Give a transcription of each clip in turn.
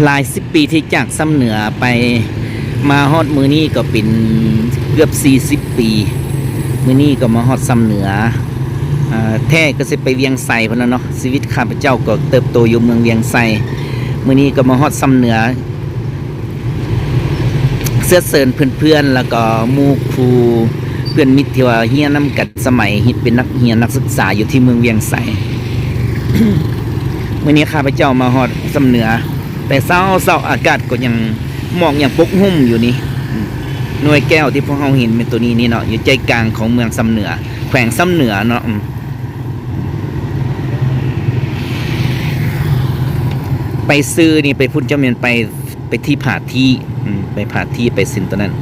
ຫຼາຍສິບປີທີ່ຈາກຊຳເໜືອໄປ ມາຮອດມື້ນີ້ກໍເປັນເກືອບສີ່ສິບປີ. ມື້ນີ້ກໍມາຮອດຊຳເໜືອ ເອີ ແທ້ກໍຊິໄປວຽງໄຊພຸ້ນລະເນາະ. ຊີວິດຂ້າພະເຈົ້າກໍເຕີບໂຕຢູ່ເມືອງວຽງໄຊ. ມື້ນີ້ກໍມາຮອດຊຳເໜືອ ເຊື້ອເຊີນເພື່ອນໆ ແລ້ວກໍໝູ່ຄູ່ເພື່ອນມິດທີ່ວ່າຮຽນນຳກັນສະໄໝເຮັດເປັນນັກຮຽນນັກສຶກສາຢູ່ທີ່ເມືອງວຽງໄຊ. ມື້ນີ້ຂ້າພະເຈົ້າມາຮອດຊຳເໜືອ ແຕ່ເຊົ້າໆ ອາກາດກໍຍັງ ໝອກຍັງປົກຫຸ້ມຢູ່ນີ້. ອືມ ໜ່ວຍແກ້ວທີ່ພວກເຮົາເຫັນແມ່ນໂຕນີ້ນີ້ເນາະ ຢູ່ໃຈກາງຂອງເມືອງຊຳເໜືອ ແຂວງຊຳເໜືອເນາະ. ອືມ ໄປຊື່ນີ້ ໄປພຸ້ນ ເຈົ້າແມ່ນໄປ ໄປທີ່ຜາທີ່ ອືມ ໄປຜາທີ່ ໄປເສັ້ນໂຕນັ້ນ.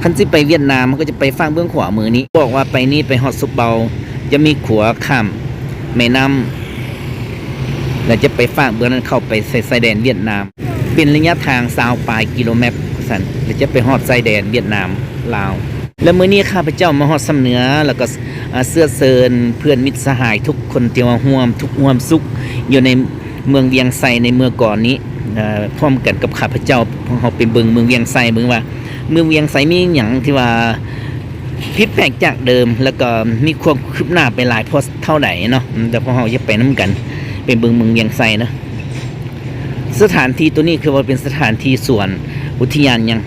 ຄັນຊິໄປຫວຽດນາມ ເຮົາກໍຈະໄປຟາກເບື້ອງຂວາມືນີ້ ບອກວ່າໄປນີ້ໄປຮອດສຸບເບົາ ຈະມີຂົວຂ້າມແມ່ນ້ຳ ແລ້ວຈະໄປຟາກເບື້ອງນັ້ນ ເຂົ້າໄປໃສ່ຊາຍແດນຫວຽດນາມ ເປັນໄລຍະທາງຊາວປາຍກິໂລແມັດວ່າຊັ້ນ ແລ້ວຈະໄປຮອດຊາຍແດນຫວຽດນາມ ລາວ. ແລະ ມື້ນີ້ຂ້າພະເຈົ້າມາຮອດຊຳເໜືອ ແລ້ວກໍ ອາ ເຊື້ອເຊີນເພື່ອນມິດສະຫາຍທຸກຄົນທີ່ວ່າຮ່ວມທຸກຮ່ວມສຸກຢູ່ໃນເມືອງວຽງໄຊໃນເມື່ອກ່ອນນີ້ ເອີ ພ້ອມກັນກັບຂ້າພະເຈົ້າ ພວກເຮົາໄປເບິ່ງເມືອງວຽງໄຊ ເບິ່ງວ່າເມືອງວຽງໄຊມີຫຍັງທີ່ວ່າຜິດແປກຈາກເດີມ ແລ້ວກໍມີຄວາມຄືບໜ້າໄປຫຼາຍພໍເທົ່າໃດເນາະ. ແຕ່ພວກເຮົາຈະໄປນຳກັນ ໄປເບິ່ງເມືອງວຽງໄຊເນາະ. ສະຖານທີ່ໂຕນີ້ຄືວ່າເປັນສະຖານທີ່ສວນອຸທິຍານຫຍັງ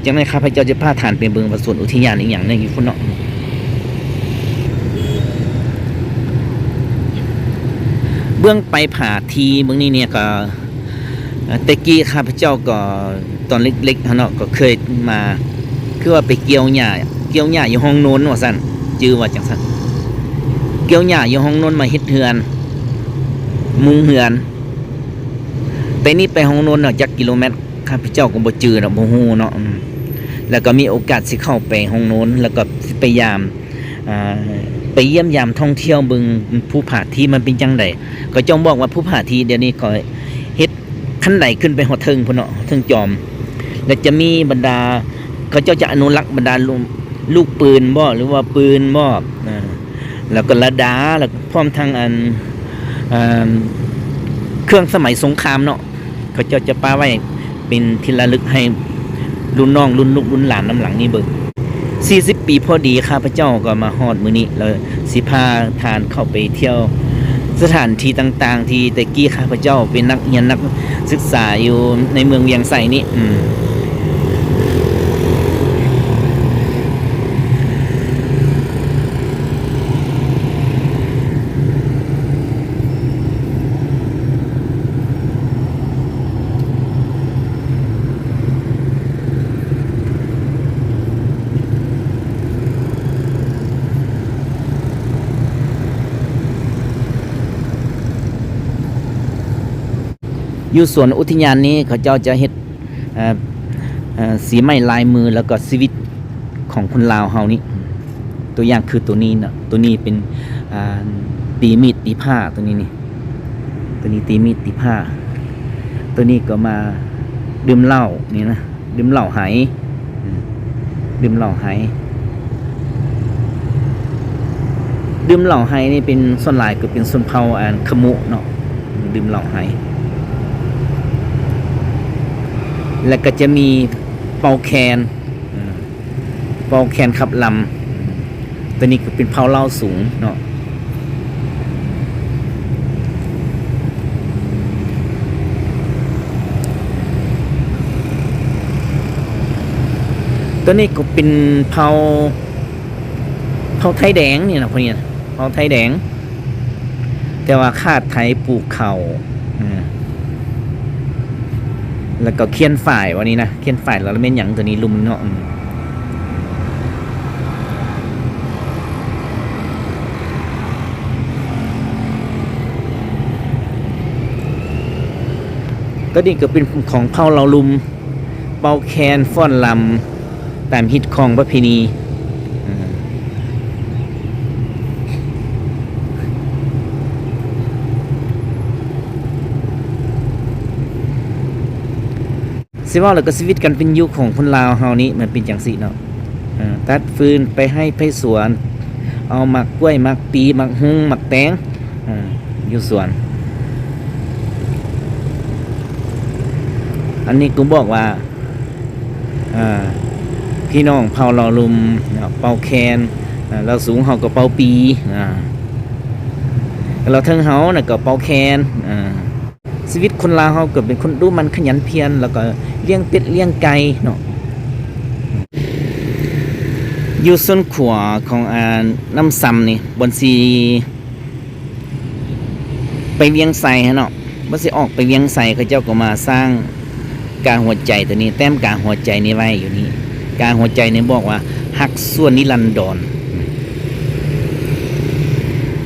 ຈັ່ງໃດຂ້າພະເຈົ້າຈະພາທ່ານໄປເບິ່ງວ່າສວນອຸທິຍານອີ່ຫຍັງແນ່ຢູ່ພຸ້ນເນາະ. ເບື້ອງໄປຜາທີ່ເບື້ອງນີ້ນີ້ກໍ ແຕ່ກີ້ຂ້າພະເຈົ້າກໍຕອນເລັກໆຫັ້ນເນາະ ກໍເຄີຍມາ ຄືວ່າໄປກ່ຽວຫຍ້າ ກ່ຽວຫຍ້າຢູ່ຫ້ອງໂນນວ່າຊັ້ນ ຈື່ວ່າຈັ່ງຊັ້ນ ກ່ຽວຫຍ້າຢູ່ຫ້ອງໂນນ ມາເຮັດເຮືອນ ມຸງເຮືອນ. ແຕ່ນີ້ໄປຫ້ອງໂນນເນາະ ຈັກກິໂລແມັດ ຂ້າພະເຈົ້າກໍບໍ່ຈື່ເນາະ ບໍ່ຮູ້ເນາະ. ອືມ ແລ້ວກໍມີໂອກາດຊິເຂົ້າໄປຫ້ອງໂນນ ແລ້ວກໍຊິໄປຢາມ ອ່າ ໄປຢ້ຽມຢາມທ່ອງທ່ຽວເບິ່ງພູຜາທີ່ມັນເປັນຈັ່ງໃດ. ເຂົາເຈົ້າບອກວ່າພູຜາທີ່ດຽວນີ້ກໍເຮັດ ຂັ້ນໄດຂຶ້ນໄປຮອດເທິງພຸ້ນເນາະ ເທິງຈອມ ແລ້ວຈະມີບັນດາ ເຂົາເຈົ້າຈະອະນຸລັກບັນດາລູກ ລູກປືນບໍ ຫຼືວ່າປືນບໍ ອາ ແລ້ວກໍລະດາ ແລ້ວພ້ອມທັງອັນ ເອີ່ມ ເຄື່ອງສະໄໝສົງຄາມເນາະ ເຂົາເຈົ້າຈະປະໄວ້ເປັນທີ່ລະລຶກໃຫ້ລຸ້ນນ້ອງລຸ້ນລູກລຸ້ນຫຼານນຳຫຼັງນີ້ເບິ່ງ. ສີ່ສິບປີພໍດີ ຂ້າພະເຈົ້າກໍມາຮອດມື້ນີ້ ແລ້ວຊິພາທ່ານເຂົ້າໄປທ່ຽວສະຖານທີ່ຕ່າງໆ ທີ່ແຕ່ກີ້ຂ້າພະເຈົ້າເປັນນັກຮຽນນັກສຶກສາຢູ່ໃນເມືອງວຽງໄຊນີ້. ອືມ ຢູ່ສວນອຸທິຍານນີ້ ເຂົາເຈົ້າຈະເຮັດ ເອີ ເອີ ສີໄມ້ລາຍມື ແລ້ວກໍຊີວິດຂອງຄົນລາວເຮົານີ້ ຕົວຢ່າງຄືໂຕນີ້ເນາະ ໂຕນີ້ເປັນ ອ່າ ຕີມີດຕີພ້າ ໂຕນີ້ນີ້ ໂຕນີ້ຕີມີດຕີພ້າ ໂຕນີ້ກໍມາດື່ມເຫຼົ້ານີ້ນະ ດື່ມເຫຼົ້າໄຮ ອືມ ດື່ມເຫຼົ້າໄຮ ດື່ມເຫຼົ້າໄຮນີ້ເປັນ ສ່ວນຫຼາຍກໍເປັນຊົນເຜົ່າ ອັນ ຂະມຸເນາະ ດື່ມເຫຼົ້າໄຮ ແລ້ວກໍຈະມີເປົ່າແຄນ ເປົ່າແຄນຂັບລຳ ຕົວນີ້ກໍເປັນເຜົ່າລາວສູງເນາະ ຕົວນີ້ກໍເປັນເຜົ່າ ເຜົ່າໄທແດງນີ້ນະ ພວກນີ້ນະ ເຜົ່າໄທແດງ ແຕ່ວ່າຂາດໄຖປູກເຂົ້າ ເອີ ແລ້ວກໍຂຽນຝ້າຍວ່ານີ້ນະ ຂຽນຝ້າຍແລ້ວແມ່ນຫຍັງຕົວນີ້ ລຸ່ມເນາະ ອືມ ຕົວນີ້ກໍເປັນຂອງເຜົ່າລາວລຸ່ມ ເປົ່າແຄນຟ້ອນລຳ ຕາມຮີດຄອງປະເພນີ ເອີ ຊິເວົ້າແລ້ວກໍຊີວິດການເປັນຢູ່ຂອງຄົນລາວເຮົານີ້ມັນເປັນຈັ່ງຊີ້ເນາະ ເອີ ຕັດຟືນໄປໄຮ່ໄປສວນ ເອົາໝາກກ້ວຍ ໝາກປີ ໝາກຮຸ່ງ ໝາກແຕງ ເອີ ຢູ່ສວນ. ອັນນີ້ກໍບອກວ່າ ເອີ ພີ່ນ້ອງເຜົ່າລາວລຸ່ມເນາະ ເປົ່າແຄນ ເອີ ລາວສູງເຮົາກໍເປົ່າປີ ເອີ ລາວເທິງເຮົານະກໍເປົ່າແຄນ ເອີ ຊີວິດຄົນລາວເຮົາກໍເປັນຄົນດຸໝັ່ນຂະຫຍັນພຽນ ແລ້ວກໍລ້ຽງເປັດລ້ຽງໄກ່ເນາະ. ຢູ່ໂຊນຂວາຂອງ ອາ ນ້ຳຊຳນີ້ ບ່ອນຊິ ໄປວຽງໄຊຫັ້ນເນາະ, ບໍ່ຊິອອກໄປວຽງໄຊ ເຂົາເຈົ້າກໍມາສ້າງກາຫົວໃຈຕົວນີ້, ແຕ້ມກາຫົວໃຈນີ້ໄວ້ຢູ່ນີ້. ກາຫົວໃຈນີ້ບອກວ່າ ຮັກຊົ່ວນິລັນດອນ,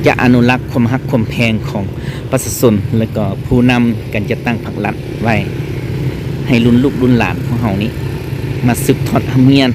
ຈະອະນຸລັກຄວາມຮັກຄວາມແພງຂອງປະຊາຊົນ ແລະກໍຜູ້ນຳການຈັດຕັ້ງພັກລັດໄວ້ ໃຫ້ລຸ້ນລູກລຸ້ນຫຼານພວກເຮົານີ້ ມາສືບທອດຮ່ຳຮຽນ.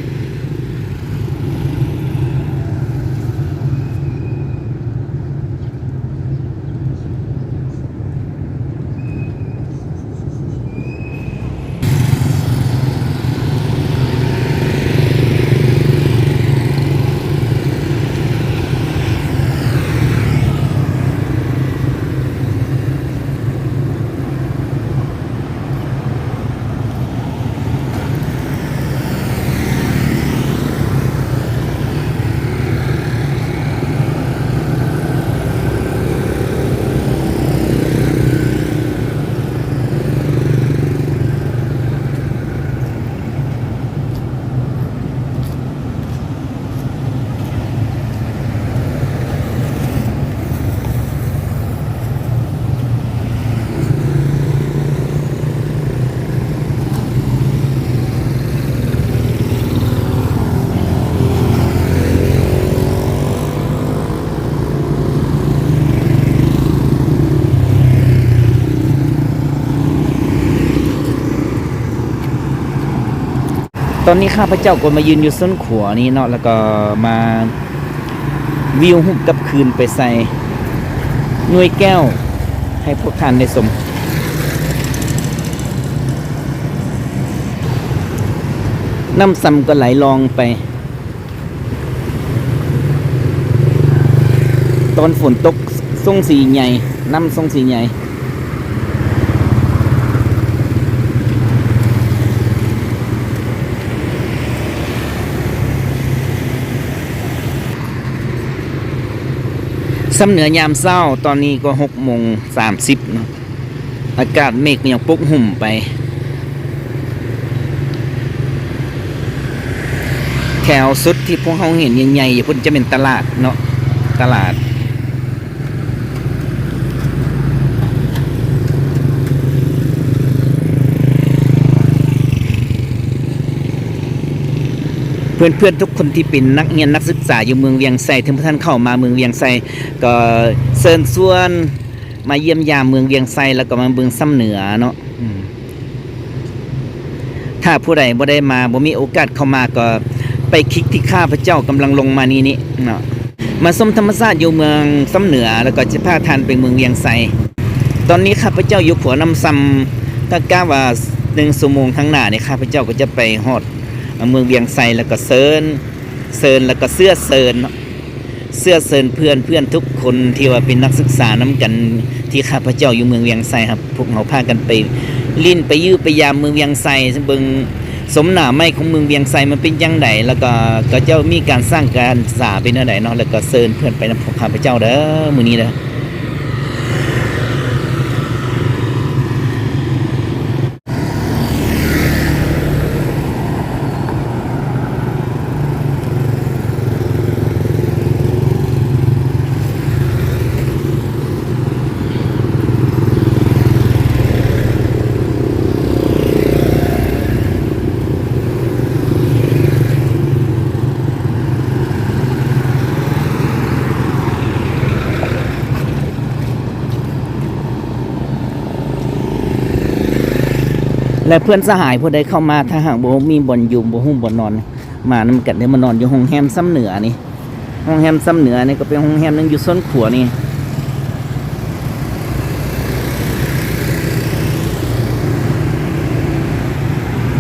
ຕອນນີ້ຂ້າພະເຈົ້າກໍມາຢືນຢູ່ໂຊນຂວານີ້ເນາະ ແລ້ວກໍມາວິວຮູບກັບຄືນໄປໃສ່ໜ່ວຍແກ້ວໃຫ້ພວກທ່ານໄດ້ຊົມ. ນ້ຳຊຳກໍໄຫຼລອງໄປ. ຕອນຝົນຕົກ ຊົງສີໃຫຍ່, ນ້ຳຊົງສີໃຫຍ່. ຊຳເໜືອຍາມເຊົ້າ, ຕອນນີ້ກໍຫົກໂມງສາມສິບເນາະ. ອາກາດເມກຍັງປົກຫຸ້ມໄປ. ແຖວສຸດທີ່ພວກເຮົາເຫັນໃຫຍ່ໆຢູ່ພຸ້ນຈະແມ່ນຕະຫຼາດເນາະ, ຕະຫຼາດ. ເພື່ອນໆທຸກຄົນທີ່ເປັນນັກຮຽນນັກສຶກສາຢູ່ເມືອງວຽງໄຊ ເຖິງບໍ່ທັນເຂົ້າມາເມືອງວຽງໄຊ ກໍເຊີນຊວນ ມາຢ້ຽມຢາມເມືອງວຽງໄຊ ແລ້ວກໍມາເບິ່ງຊຳເໜືອເນາະ. ອືມ ຖ້າຜູ້ໃດບໍ່ໄດ້ມາ ບໍ່ມີໂອກາດເຂົ້າມາ ກໍໄປຄລິກທີ່ຂ້າພະເຈົ້າກຳລັງລົງມານີ້ນີ້ເນາະ, ມາຊົມທຳມະຊາດຢູ່ເມືອງຊຳເໜືອ ແລ້ວກໍຈະພາທ່ານໄປເມືອງວຽງໄຊ. ຕອນນີ້ຂ້າພະເຈົ້າຢູ່ຂົວນ້ຳຊຳ ກໍກະວ່າໜຶ່ງຊົ່ວໂມງທາງໜ້ານີ້ ຂ້າພະເຈົ້າກໍຈະໄປຮອດເມືອງວຽງໄຊ ແລ້ວກໍເຊີນ ເຊີນ ແລ້ວກໍເຊື້ອເຊີນເນາະ. ເຊື້ອເຊີນເພື່ອນ ເພື່ອນທຸກຄົນທີ່ວ່າເປັນນັກສຶກສານຳກັນ ທີ່ຂ້າພະເຈົ້າຢູ່ເມືອງວຽງໄຊ ຫາພວກເຮົາພາກັນໄປຫຼິ້ນ ໄປຢ້ຽມໄປຢາມເມືອງວຽງໄຊ ເບິ່ງຊົມໜ້າໃໝ່ຂອງເມືອງວຽງໄຊມັນເປັນຈັ່ງໃດ ແລ້ວກໍເຂົາເຈົ້າມີການສ້າງການສາເປັນແນວໃດເນາະ ແລ້ວກໍເຊີນເພື່ອນໄປນຳພວກຂ້າພະເຈົ້າເດີ ມື້ນີ້ເດີ. ແລະ ເພື່ອນສະຫາຍຜູ້ໃດເຂົ້າມາ ຖ້າຫາກບໍ່ມີບ່ອນຢູ່ ບໍ່ຮູ້ບ່ອນນອນ ມານຳກັນເດີ ມານອນຢູ່ໂຮງແຮມຊຳເໜືອນີ້. ໂຮງແຮມຊຳເໜືອນີ້ກໍເປັນໂຮງແຮມໜຶ່ງຢູ່ໂຊນຂວານີ້.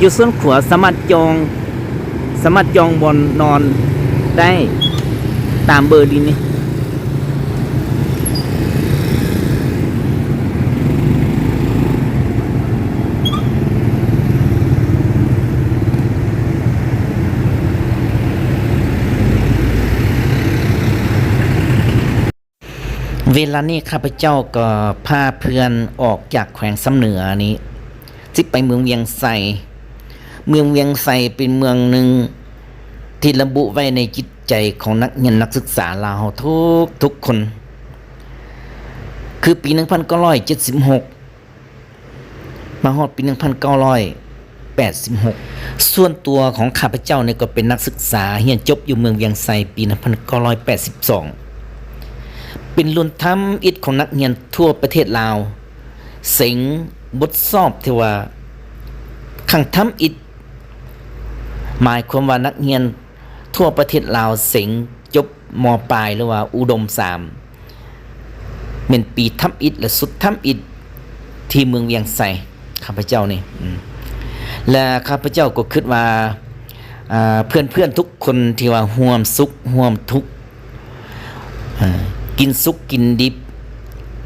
ຢູ່ໂຊນຂວາສາມາດຈອງ ສາມາດຈອງບ່ອນນອນໄດ້ຕາມເບີນີ້ນີ້. ເວລານີ້ຂ້າພະເຈົ້າກໍພາເພື່ອນອອກຈາກແຂວງຊຳເໜືອນີ້ ຊິໄປເມືອງວຽງໄຊ. ເມືອງວຽງໄຊເປັນເມືອງໜຶ່ງທີ່ລະບຸໄວ້ໃນຈິດໃຈຂອງນັກຮຽນນັກສຶກສາລາວເຮົາທຸກໆຄົນ. ຄືປີໜຶ່ງພັນເກົ້າຮ້ອຍເຈັດສິບຫົກ ມາຮອດປີໜຶ່ງພັນເກົ້າຮ້ອຍແປດສິບຫົກ. ສ່ວນຕົວຂອງຂ້າພະເຈົ້ານີ້ກໍເປັນນັກສຶກສາຮຽນຈົບຢູ່ເມືອງວຽງໄຊປີໜຶ່ງພັນເກົ້າຮ້ອຍແປດສິບສອງ ເປັນລຸ້ນທຳອິດຂອງນັກຮຽນທົ່ວປະເທດລາວ ເສັງບົດສອບທີ່ວ່າຄັ້ງທຳອິດ ໝາຍຄວາມວ່ານັກຮຽນ ທົ່ວປະເທດລາວເສັງຈົບ ມ.ປາຍ ຫຼືວ່າອຸດົມສາມ ແມ່ນປີທຳອິດ ແລະ ສຸດທຳອິດທີ່ເມືອງວຽງໄຊ ຂ້າພະເຈົ້ານີ້ ອືມ ແລະ ຂ້າພະເຈົ້າກໍຄິດວ່າ ອ່າ ເພື່ອນໆທຸກຄົນທີ່ວ່າຮ່ວມສຸກຮ່ວມທຸກ ເອີ ກິນສຸກກິນດິບ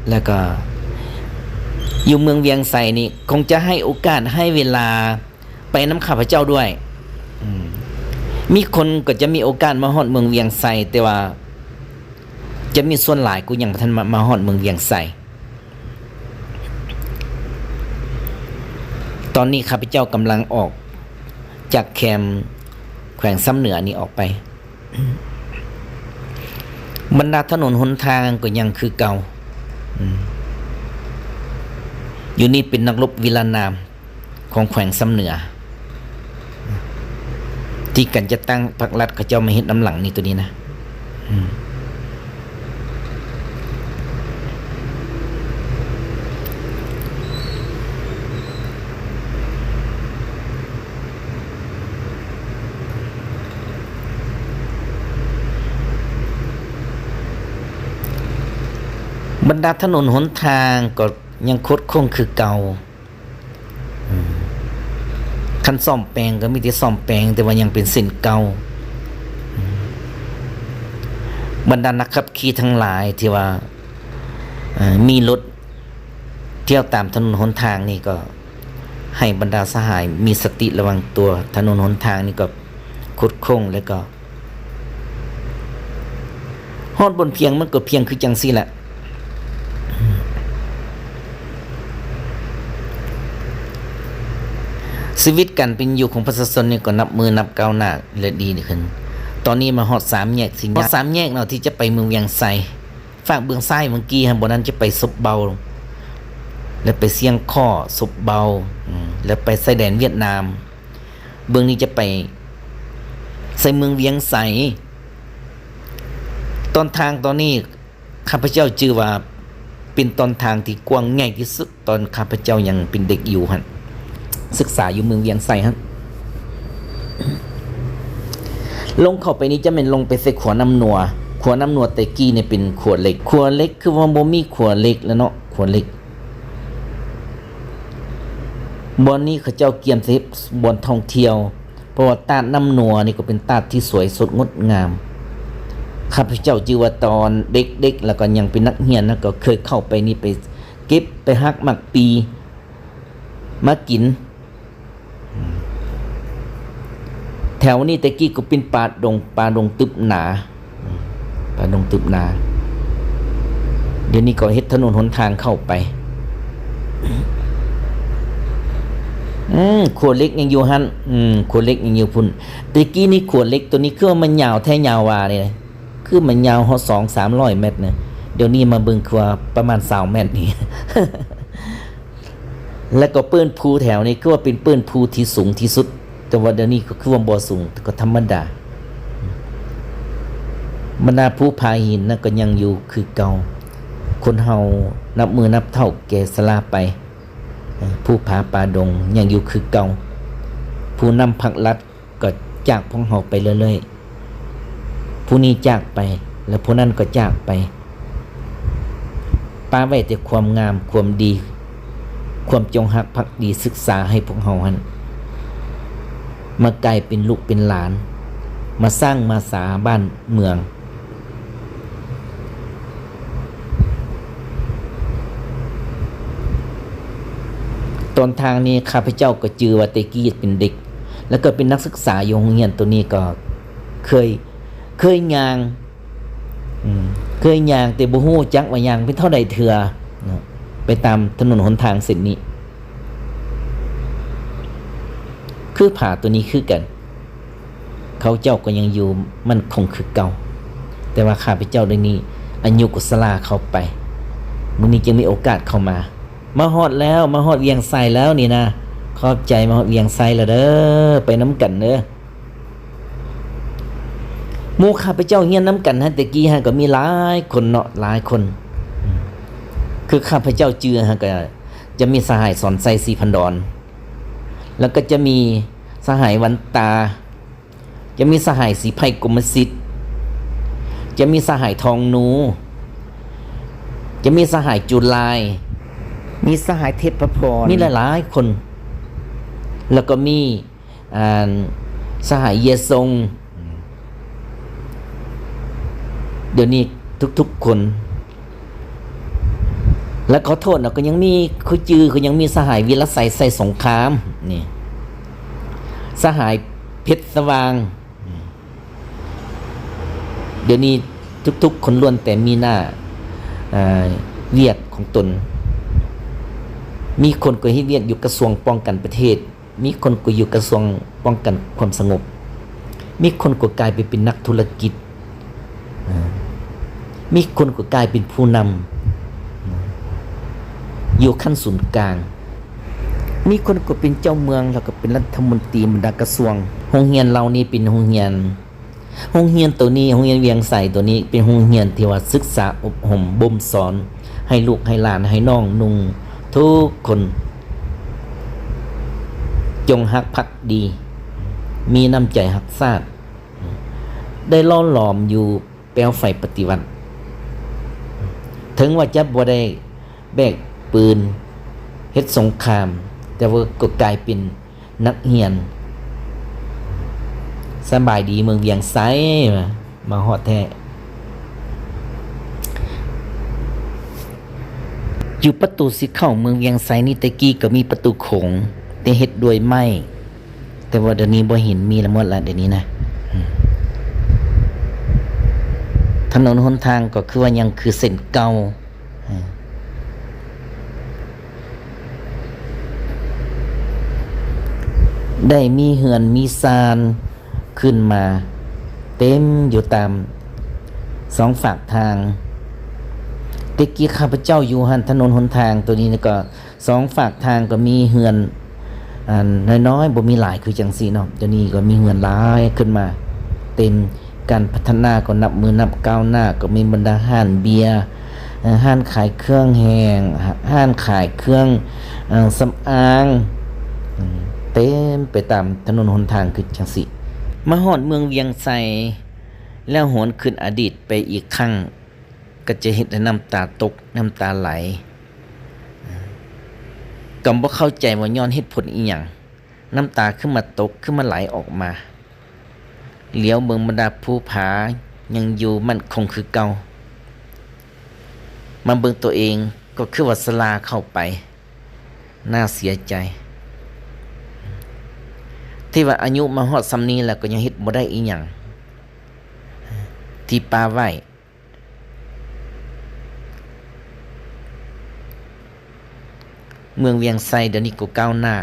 ແລ້ວກໍຢູ່ເມືອງວຽງໄຊນີ້ ຄົງຈະໃຫ້ໂອກາດໃຫ້ເວລາ ໄປນຳຂ້າພະເຈົ້າດ້ວຍ. ອືມ ມີຄົນກໍຈະມີໂອກາດມາຮອດເມືອງວຽງໄຊ, ແຕ່ວ່າຈະມີສ່ວນຫຼາຍກໍຍັງບໍ່ທັນມາ, ມາຮອດເມືອງວຽງໄຊ. ຕອນນີ້ຂ້າພະເຈົ້າກຳລັງອອກຈາກແຄມແຂວງຊຳເໜືອນີ້ອອກໄປ. ບັນດາຖະໜົນຫົນທາງກໍຍັງຄືເກົ່າ. ອືມ ຢູ່ນີ້ເປັນນັກລົບນິລະນາມຂອງແຂວງຊຳເໜືອ ທີ່ການຈັດຕັ້ງພັກລັດເຂົາເຈົ້າມາເຮັດນຳຫຼັງນີ້ ໂຕນີ້ນະ. ອືມ ບັນດາຖະໜົນຫົນທາງກໍຍັງຄົດຄົງຄືເກົ່າ. ອືມ ຄັນສ້ອມແປງກໍມີແຕ່ສ້ອມແປງ, ແຕ່ວ່າຍັງເປັນເສັ້ນເກົ່າ. ອືມ ບັນດານັກຂັບຂີ່ທັງຫຼາຍທີ່ວ່າ ເອີ ມີລົດທ່ຽວຕາມຖະໜົນຫົນທາງນີ້ ກໍໃຫ້ບັນດາສະຫາຍມີສະຕິລະວັງຕົວ. ຖະໜົນຫົນທາງນີ້ກໍຄົດຄົງ ແລ້ວກໍ ຮອດບ່ອນພຽງມັນກໍພຽງຄືຈັ່ງຊີ້ແຫຼະ. ຊີວິດການເປັນຢູ່ຂອງປະຊາຊົນນີ້ກໍນັບມື້ນັບກ້າວໜ້າ ແລະ ດີຂຶ້ນ. ຕອນນີ້ມາຮອດສາມແຍກ ຊິຮອດສາມແຍກເນາະ ທີ່ຈະໄປເມືອງວຽງໄຊ. ຟາກເບື້ອງຊ້າຍເມື່ອກີ້ຫັ້ນ ບ່ອນນັ້ນຈະໄປສົບເບົາ ແລະ ໄປຊຽງຂໍ້ ສົບເບົາ ອືມ ແລະ ໄປຊາຍແດນຫວຽດນາມ. ເບື້ອງນີ້ຈະໄປໃສ່ເມືອງວຽງໄຊ. ຕອນທາງຕອນນີ້ ຂ້າພະເຈົ້າຈື່ວ່າເປັນຕອນທາງທີ່ກວ້າງໃຫຍ່ທີ່ສຸດ ຕອນຂ້າພະເຈົ້າຍັງເປັນເດັກຢູ່ຫັ້ນ ສຶກສາຢູ່ເມືອງວຽງໄຊຫັ້ນ. ລົງເຂົ້າໄປນີ້ຈະແມ່ນລົງໄປໃສ່ຂົວນ້ຳນົວ. ຂົວນ້ຳນົວແຕ່ກີ້ນີ້ເປັນຂົວເຫຼັກ. ຂົວເຫຼັກຄືວ່າບໍ່ມີຂົວເຫຼັກແລ້ວເນາະ, ຂົວເຫຼັກ. ບ່ອນນີ້ເຂົາເຈົ້າກຽມຊິເຮັດບ່ອນທ່ອງທ່ຽວ ເພາະວ່າຕາດນ້ຳນົວນີ້ກໍເປັນຕາດທີ່ສວຍສົດງົດງາມ. ຂ້າພະເຈົ້າຈື່ວ່າຕອນເດັກໆ ແລ້ວກໍຍັງເປັນນັກຮຽນນະ ກໍເຄີຍເຂົ້າໄປນີ້ ໄປເກັບ ໄປຫັກໝາກປີມາກິນ. ແຖວນີ້ແຕ່ກີ້ກໍເປັນປ່າດົງ, ປ່າດົງຕຶບໜາ. ອືມ ປ່າດົງຕຶບໜາ. ດຽວນີ້ກໍເຮັດຖະໜົນຫົນທາງເຂົ້າໄປ. ອືມ ຂົວເຫຼັກຍັງຢູ່ຫັ້ນ. ອືມ ຂົວເຫຼັກຍັງຢູ່ພຸ້ນ. ແຕ່ກີ້ນີ້ຂົວເຫຼັກໂຕນີ້ຄືວ່າມັນຍາວແທ້ຍາວວ່ານີ້ ຄືມັນຍາວຮອດສອງສາມຮ້ອຍແມັດນະ. ດຽວນີ້ມາເບິ່ງຄືວ່າປະມານຊາວແມັດນີ້. ແລ້ວກໍເປີ້ນພູແຖວນີ້ຄືວ່າເປັນເປີ້ນພູທີ່ສູງທີ່ສຸດ, ແຕ່ວ່າດຽວນີ້ກໍຄືວ່າບໍ່ສູງ, ແຕ່ກໍທຳມະດາ. ບັນດາພູຜາຫີນນັ້ນກໍຍັງຢູ່ຄືເກົ່າ. ຄົນເຮົານັບມື້ນັບເຖົ້າແກ່ຊະລາໄປ, ພູຜາປ່າດົງຍັງຢູ່ຄືເກົ່າ. ຜູ້ນຳພັກລັດ ກໍຈາກພວກເຮົາໄປເລື້ອຍໆ. ຜູ້ນີ້ຈາກໄປ ແລະ ຜູ້ນັ້ນກໍຈາກໄປ, ປະໄວ້ແຕ່ຄວາມງາມ, ຄວາມດີ, ຄວາມຈົງຮັກພັກດີ, ສຶກສາໃຫ້ພວກເຮົາຫັ້ນ ມາກາຍເປັນລູກເປັນຫຼານ, ມາສ້າງມາສາບ້ານເມືອງ. ຕອນທາງນີ້ ຂ້າພະເຈົ້າກໍຈື່ວ່າແຕ່ກີ້ເປັນເດັກ ແລ້ວກໍເປັນນັກສຶກສາຢູ່ໂຮງຮຽນໂຕນີ້ ກໍເຄີຍ, ເຄີຍຍ່າງ, ອືມ, ເຄີຍຍ່າງແຕ່ບໍ່ຮູ້ຈັກວ່າຍ່າງເປັນເທົ່າໃດເທື່ອເນາະ ໄປຕາມຖະໜົນຫົນທາງເສັ້ນນີ້. ຄືຜາຕົວນີ້ຄືກັນ ເຂົາເຈົ້າກໍຍັງຢູ່ໝັ້ນຄົງຄືເກົ່າ, ແຕ່ວ່າຂ້າພະເຈົ້າດຽວນີ້ອາຍຸກໍຊະລາເຂົ້າໄປ, ມື້ນີ້ຈຶ່ງມີໂອກາດເຂົ້າມາ. ມາຮອດແລ້ວ, ມາຮອດວຽງໄຊແລ້ວນີ້ນະ. ຂອບໃຈ, ມາຮອດວຽງໄຊແລ້ວເດີ, ໄປນຳກັນເດີ. ໝູ່ຂ້າພະເຈົ້າຮຽນນຳກັນຫັ້ນ ແຕ່ກີ້ຫັ້ນກໍມີຫຼາຍຄົນເນາະ, ຫຼາຍຄົນ. ຄືຂ້າພະເຈົ້າຈື່ຫັ້ນ ກໍຈະມີສະຫາຍສອນໄຊ ສີພັນດອນ, ແລ້ວກໍຈະມີສະຫາຍວັນຕາ, ຈະມີສະຫາຍສີໄພ ກົມມະສິດ, ຈະມີສະຫາຍທອງນູ, ຈະມີສະຫາຍຈູລາຍ, ມີສະຫາຍເທບພະພອນ, ມີຫຼາຍໆຄົນ, ແລ້ວກໍມີ ອັນ ສະຫາຍເຢຊົງ. ດຽວນີ້ທຸກໆຄົນ ແລະ ຂໍໂທດເນາະ, ກໍຍັງມີ ຄືຈື່ ກໍຍັງມີສະຫາຍວິລະໄຊ ໄຊສົງຄາມ ນີ້, ສະຫາຍເພັດສະຫວ່າງ. ດຽວນີ້ທຸກໆຄົນລ້ວນແຕ່ມີໜ້າ ອາ ວຽກຂອງຕົນ. ມີຄົນກໍເຮັດວຽກຢູ່ກະຊວງປ້ອງກັນປະເທດ, ມີຄົນກໍຢູ່ກະຊວງປ້ອງກັນຄວາມສະຫງົບ, ມີຄົນກໍກາຍໄປເປັນນັກທຸລະກິດ, ມີຄົນກໍກາຍເປັນຜູ້ນຳ ຢູ່ຂັ້ນສູນກາງ, ມີຄົນກໍເປັນເຈົ້າເມືອງ ແລ້ວກໍເປັນລັດຖະມົນຕີບັນດາກະຊວງ. ໂຮງຮຽນເຫຼົ່ານີ້ເປັນໂຮງຮຽນ ໂຮງຮຽນໂຕນີ້, ໂຮງຮຽນວຽງໄຊໂຕນີ້ ເປັນໂຮງຮຽນທີ່ວ່າສຶກສາອົບຮົມບົ່ມສອນໃຫ້ລູກໃຫ້ຫຼານ, ໃຫ້ນ້ອງນຸ່ງທຸກຄົນ ຈົ່ງຮັກພັກດີ, ມີນ້ຳໃຈຮັກຊາດ, ໄດ້ຫຼໍ່ຫຼອມຢູ່ແປວໄຟປະຕິວັດ. ເຖິງວ່າຈະບໍ່ໄດ້ແບກປືນເຮັດສົງຄາມ, ແຕ່ວ່າກໍກາຍເປັນ ນັກຮຽນ. ສະບາຍດີເມືອງວຽງໄຊ, ມາຮອດແທ້. ຢູ່ປະຕູຊິເຂົ້າເມືອງວຽງໄຊນີ້ ແຕ່ກີ້ກໍມີປະຕູໂຂງ ແຕ່ເຮັດດ້ວຍໄມ້, ແຕ່ວ່າດຽວນີ້ບໍ່ເຫັນມີລະໝົດລະ ດຽວນີ້ນະ. ອືມ ຖະໜົນຫົນທາງກໍຄືວ່າຍັງຄືເສັ້ນເກົ່າ. ອືມ ໄດ້ມີເຮືອນມີຊານຂຶ້ນມາເຕັມຢູ່ຕາມສອງຟາກທາງ. ແຕ່ກີ້ຂ້າພະເຈົ້າຢູ່ຫັ້ນ ຖະໜົນຫົນທາງໂຕນີ້ກໍສອງຟາກທາງກໍມີເຮືອນ ອັນ ນ້ອຍໆ ບໍ່ມີຫຼາຍຄືຈັ່ງຊີ້ເນາະ. ດຽວນີ້ກໍມີເຮືອນຫຼາຍຂຶ້ນມາເຕັມ. ການພັດທະນາກໍນັບມື້ນັບກ້າວໜ້າ, ກໍມີບັນດາຮ້ານເບຍ, ເອີ ຮ້ານຂາຍເຄື່ອງແຫ້ງ, ຮ້ານຂາຍເຄື່ອງ ເອີ ສຳອາງ ເຕັມໄປຕາມຖະໜົນຫົນທາງຄືຈັ່ງຊີ້. ມາຮອດເມືອງວຽງໄຊແລ້ວ ຫວນຄືນອະດີດໄປອີກຄັ້ງ ກໍຈະເຮັດໃຫ້ນ້ຳຕາຕົກ, ນ້ຳຕາໄຫຼ. ກໍບໍ່ເຂົ້າໃຈວ່າຍ້ອນເຫດຜົນອີ່ຫຍັງ ນ້ຳຕາຄືມາຕົກ, ຄືມາໄຫຼອອກມາ. ຫຼຽວເບິ່ງບັນດາພູຜາຍັງຢູ່ໝັ້ນຄົງຄືເກົ່າ. ມາເບິ່ງຕົວເອງກໍຄືວ່າຊະລາເຂົ້າໄປ. ໜ້າເສຍໃຈ ທີ່ວ່າອາຍຸມາຮອດສ່ຳນີ້ແລ້ວ ກໍຍັງເຮັດບໍ່ໄດ້ອີ່ຫຍັງທີ່ປະໄວ້. ເມືອງວຽງໄຊດຽວນີ້ກໍກ້າວໜ້າ,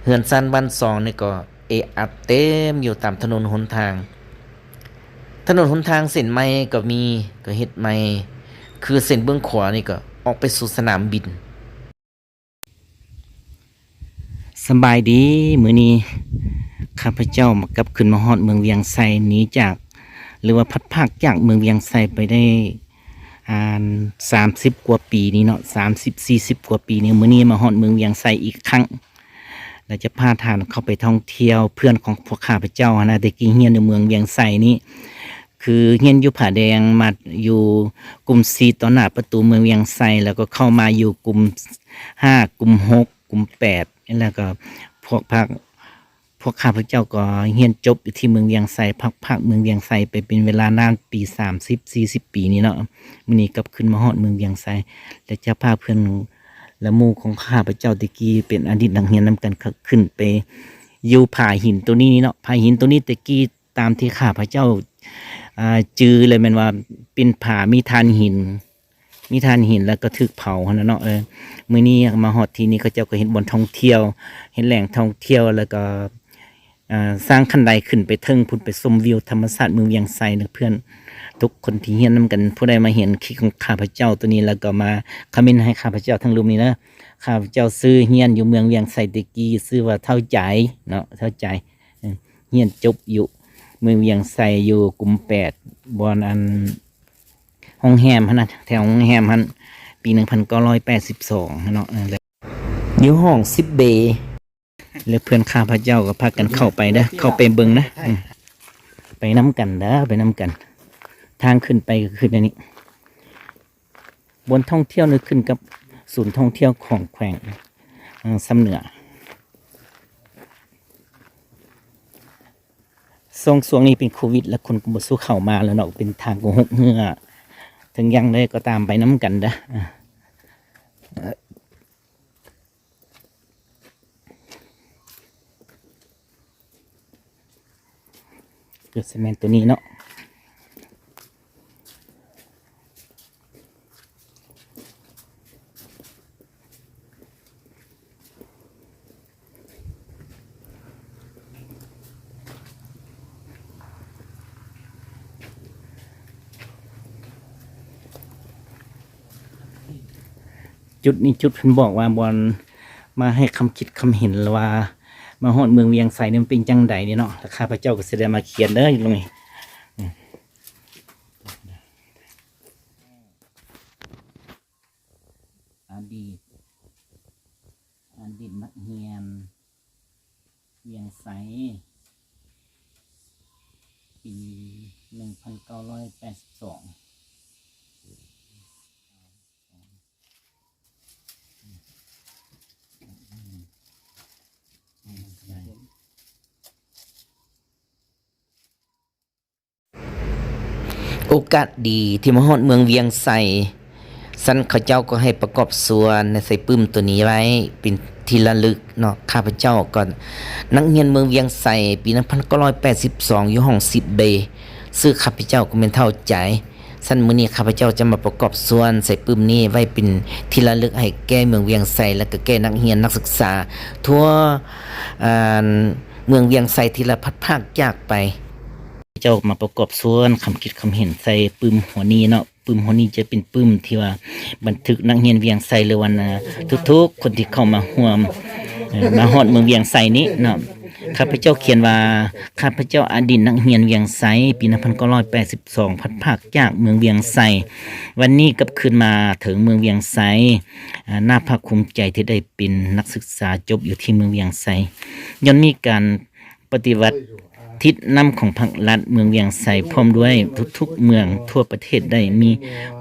ເຮືອນຊານບ້ານຊ່ອງນີ້ກໍເອອັດເຕັມຢູ່ຕາມຖະໜົນຫົນທາງ. ຖະໜົນຫົນທາງເສັ້ນໃໝ່ກໍມີ, ກໍເຮັດໃໝ່, ຄືເສັ້ນເບື້ອງຂວານີ້ກໍອອກໄປສູ່ສະໜາມບິນ. ສະບາຍດີ, ມື້ນີ້ຂ້າພະເຈົ້າມາກັບຄືນມາຮອດເມືອງວຽງໄຊ, ໜີຈາກ ຫຼືວ່າພັດພາກຈາກເມືອງວຽງໄຊໄປໄດ້ ອ່າ ສາມສິບກວ່າປີນີ້ເນາະ, ສາມສິບ ສີ່ສິບກວ່າປີນີ້. ມື້ນີ້ມາຮອດເມືອງວຽງໄຊອີກຄັ້ງ ແລະ ຈະພາທ່ານເຂົ້າໄປທ່ອງທ່ຽວ. ເພື່ອນຂອງພວກຂ້າພະເຈົ້າຫັ້ນນະ ແຕ່ກີ້ຮຽນຢູ່ເມືອງວຽງໄຊນີ້ ຄືຮຽນຢູ່ຜາແດງ, ມາຢູ່ກຸ່ມສີ່ຕໍ່ໜ້າປະຕູເມືອງວຽງໄຊ, ແລ້ວກໍເຂົ້າມາຢູ່ກຸ່ມຫ້າ, ກຸ່ມຫົກ, ກຸ່ມແປດ, ແລ້ວກໍພວກພາກ ພວກຂ້າພະເຈົ້າກໍຮຽນຈົບຢູ່ທີ່ເມືອງວຽງໄຊ, ພັກພາກເມືອງວຽງໄຊໄປເປັນເວລານານປີ ສາມສິບ ສີ່ສິບປີນີ້ເນາະ. ມື້ນີ້ກັບຄືນມາຮອດເມືອງວຽງໄຊ ແລະ ຈະພາເພື່ອນ ແລະ ໝູ່ຂອງຂ້າພະເຈົ້າແຕ່ກີ້ເປັນອະດີດນັກຮຽນນຳກັນ ຂະ ຂຶ້ນໄປຢູ່ຜາຫີນໂຕນີ້ເນາະ. ຜາຫີນໂຕນີ້ແຕ່ກີ້ ຕາມທີ່ຂ້າພະເຈົ້າ ອ່າ ຈື່ແລ້ວແມ່ນວ່າເປັນຜາມີຖ່ານຫີນ ມີຖ່ານຫີນ ແລ້ວກໍຖືກເຜົາຫັ້ນນະເນາະ. ເອີ ມື້ນີ້ມາຮອດທີ່ນີ້ ເຂົາເຈົ້າກໍເຮັດບ່ອນທ່ອງທ່ຽວ ເຮັດແຫຼ່ງທ່ອງທ່ຽວ ແລ້ວກໍ ອ່າ ສ້າງຄັນໄດຂຶ້ນໄປເທິງພຸ້ນ ໄປຊົມວິວທຳມະຊາດເມືອງວຽງໄຊເດີເພື່ອນ ທຸກຄົນທີ່ຮຽນນຳກັນ. ຜູ້ໃດມາເຫັນຄລິບຂອງຂ້າພະເຈົ້າໂຕນີ້ ແລ້ວກໍມາຄອມເມັນໃຫ້ຂ້າພະເຈົ້າທາງລຸ່ມນີ້ເດີ. ຂ້າພະເຈົ້າຊື່ຮຽນຢູ່ເມືອງວຽງໄຊແຕ່ກີ້ ຊື່ວ່າທ້າວໃຈເນາະ ທ້າວໃຈ. ເອີ ຮຽນຈົບຢູ່ເມືອງວຽງໄຊ ຢູ່ກຸ່ມແປດ ບ່ອນອັນ ໂຮງແຮມຫັ້ນນະ ແຖວໂຮງແຮມຫັ້ນ ປີໜຶ່ງພັນເກົ້າຮ້ອຍແປດສິບສອງເນາະ. ເອີ ຢູ່ຫ້ອງສິບເບ ແລະ ເພື່ອນຂ້າພະເຈົ້າກໍພາກັນເຂົ້າໄປເດີ ເຂົ້າໄປເບິ່ງເດີ. ອືມ ໄປນຳກັນເດີ ໄປນຳກັນ. ທາງຂຶ້ນໄປກໍຄືອັນນີ້ ບ່ອນທ່ອງທ່ຽວນີ້ຂຶ້ນກັບສູນທ່ອງທ່ຽວຂອງແຂວງ ເອີ ຊຳເໜືອ. ຊ່ວງ ຊ່ວງນີ້ເປັນໂຄວິດ ແລ້ວຄົນກໍບໍ່ສູ່ເຂົ້າມາແລ້ວເນາະ ເປັນທາງກໍຫົກເຫື່ອ. ເຖິງຢ່າງໃດກໍຕາມ ໄປນຳກັນເດີ. ຄືຊິແມ່ນໂຕນີ້ເນາະ. ຈຸດນີ້ຈຸດເພິ່ນບອກວ່າບ່ອນມາໃຫ້ຄຳຄິດຄຳເຫັນ ຫຼືວ່າມາຮອດເມືອງວຽງໄຊນີ້ມັນເປັນຈັ່ງໃດນີ້ເນາະ. ແລ້ວຂ້າພະເຈົ້າກໍຊິໄດ້ມາຂຽນເດີຢູ່ຕົງນີ້. ອະດີດ ອະດີດນັກຮຽນວຽງໄຊ ປີໜຶ່ງພັນເກົ້າຮ້ອຍແປດສິບສອງ. ໂອກາດດີທີ່ມາຮອດເມືອງວຽງໄຊ, ຊັ້ນເຂົາເຈົ້າກໍໃຫ້ປະກອບສ່ວນໃສ່ປຶ້ມໂຕນີ້ໄວ້ເປັນທີ່ລະລຶກເນາະ. ຂ້າພະເຈົ້າກໍນັກຮຽນເມືອງວຽງໄຊ ປີໜຶ່ງພັນເກົ້າຮ້ອຍແປດສິບສອງ ຢູ່ຫ້ອງສິບເບ ຊື່ຂ້າພະເຈົ້າກໍແມ່ນທ້າວໃຈ. ຊັ້ນມື້ນີ້ຂ້າພະເຈົ້າຈະມາປະກອບສ່ວນໃສ່ປຶ້ມນີ້ໄວ້ເປັນທີ່ລະລຶກໃຫ້ແກ່ເມືອງວຽງໄຊ ແລະ ກໍແກ່ນັກຮຽນນັກສຶກສາທົ່ວ ອ່າ ເມືອງວຽງໄຊທີ່ລະພັດພາກຈາກໄປ. ເຈົ້າມາປະກອບສ່ວນຄຳຄິດຄຳເຫັນໃສ່ປຶ້ມຫົວນີ້ເນາະ. ປຶ້ມຫົວນີ້ຈະເປັນປຶ້ມທີ່ວ່າບັນທຶກນັກຮຽນວຽງໄຊ ຫຼືວ່າ ອ່າ ທຸກໆຄົນທີ່ເຂົ້າມາຮ່ວມ ເອີ ມາຮອດເມືອງວຽງໄຊນີ້ເນາະ. ຂ້າພະເຈົ້າຂຽນວ່າ ຂ້າພະເຈົ້າອະດີດນັກຮຽນວຽງໄຊ ປີໜຶ່ງພັນເກົ້າຮ້ອຍແປດສິບສອງ ພັດພາກຈາກເມືອງວຽງໄຊ ວັນນີ້ກັບຄືນມາເຖິງເມືອງວຽງໄຊ ອາ ໜ້າພາກພູມໃຈທີ່ໄດ້ເປັນນັກສຶກສາຈົບຢູ່ທີ່ເມືອງວຽງໄຊ ຍ້ອນມີການ ປະຕິວັດ ທິດນຳຂອງພັກລັດເມືອງວຽງໄຊ ພ້ອມດ້ວຍທຸກໆເມືອງທົ່ວປະເທດໄດ້ມີ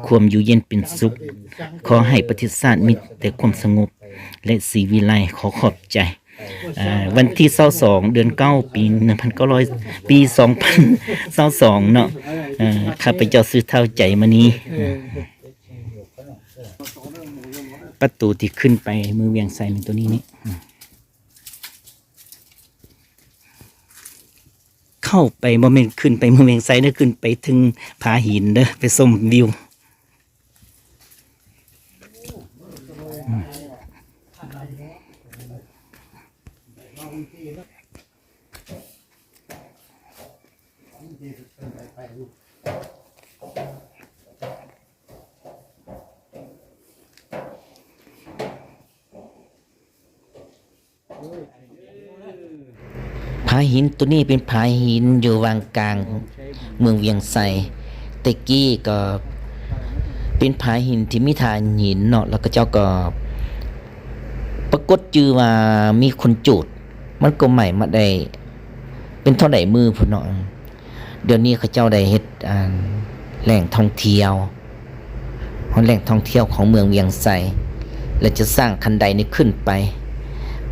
ຄວາມຢູ່ເຢັນເປັນສຸກ. ຂໍໃຫ້ປະເທດຊາດມີແຕ່ຄວາມສະຫງົບ ແລະ ສີວິໄລ. ຂໍຂອບໃຈ. ເອີ ວັນທີຊາວສອງ ເດືອນເກົ້າ ປີໜຶ່ງພັນເກົ້າຮ້ອຍ ປີສອງພັນຊາວສອງເນາະ. ເອີ ຂ້າພະເຈົ້າຊື່ທ້າວໃຈມະນີ. ປະຕູທີ່ຂຶ້ນໄປເມືອງວຽງໄຊແມ່ນໂຕນີ້ນີ້. ເຂົ້າໄປ ບໍ່ແມ່ນຂຶ້ນໄປເມືອງວຽງໄຊເດີ ຂຶ້ນໄປເທິງຜາຫີນເດີ ໄປຊົມວິວ. ຜາຫີນໂຕນີ້ເປັນຜາຫີນຢູ່ຫວ່າງກາງເມືອງວຽງໄຊ. ແຕ່ກີ້ກໍເປັນຜາຫີນທີ່ມີຖ່ານຫີນເນາະ, ແລ້ວເຂົາເຈົ້າກໍປາກົດຈື່ວ່າມີຄົນຈູດ, ມັນກໍໄໝ້ມາໄດ້ເປັນເທົ່າໃດມື້ພຸ້ນເນາະ. ດຽວນີ້ເຂົາເຈົ້າໄດ້ເຮັດ ອ່າ ແຫຼ່ງທ່ອງທ່ຽວ ຮອດແຫຼ່ງທ່ອງທ່ຽວຂອງເມືອງວຽງໄຊ ແລະ ຈະສ້າງຄັນໄດນີ້ຂຶ້ນໄປ.